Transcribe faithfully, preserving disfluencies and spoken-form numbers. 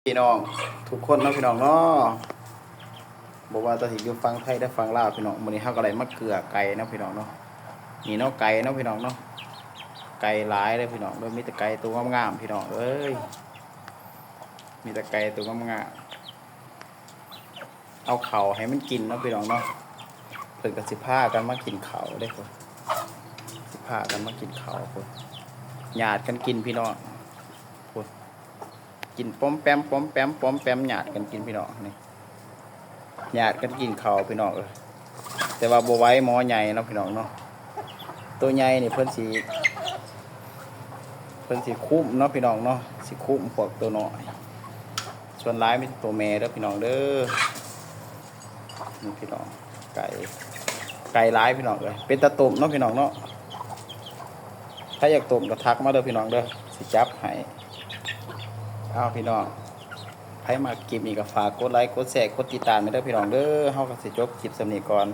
พี่น้องทุกคนเนาะพี่น้องเนาะ บ่ว่าจะสิอยู่ฝั่งไทยและฝั่งลาวพี่น้อง มื้อนี้เฮาก็ได้มาเกือไก่เนาะพี่น้องเนาะ นี่เนาะไก่เนาะพี่น้องเนาะ ไก่หลายเลยพี่น้องเด้อ มีแต่ไก่ตัวงามๆพี่น้องเอ้ย มีแต่ไก่ตัวงามๆ เอาข้าวให้มันกินเนาะพี่น้องเนาะ เพิ่นก็สิพากันมากินข้าวเด้พุ้น สิพากันมากินข้าวพุ้น หยาดกันกินพี่น้องพุ้น กินป้อมแปมป้อมแปมป้อมแปม หยาดกันกินพี่น้องนี่ หยาดกันกินข้าวพี่น้องเอ้ย แต่ว่าบ่ไหวหมอใหญ่เนาะพี่น้องเนาะ ตัวใหญ่นี่เพิ่นสิ เพิ่นสิคุ้มเนาะพี่น้องเนาะ สิคุ้มพวกตัวน้อย ส่วนหลายมีแต่ตัวแม่เด้อพี่น้องเด้อ นี่พี่น้อง ไก่ ไก่หลายพี่น้องเอ้ย เป็นตาต้มเนาะพี่น้องเนาะ ถ้าอยากต้มก็ทักมาเด้อพี่น้องเด้อ สิจับให้ เอาพี่น้อง ไผมักคลิปนี้ก็ฝากกดไลค์ กดแชร์ กดติดตามให้เด้อพี่น้องเด้อ เฮาก็สิจบคลิปส่ำนี้ก่อน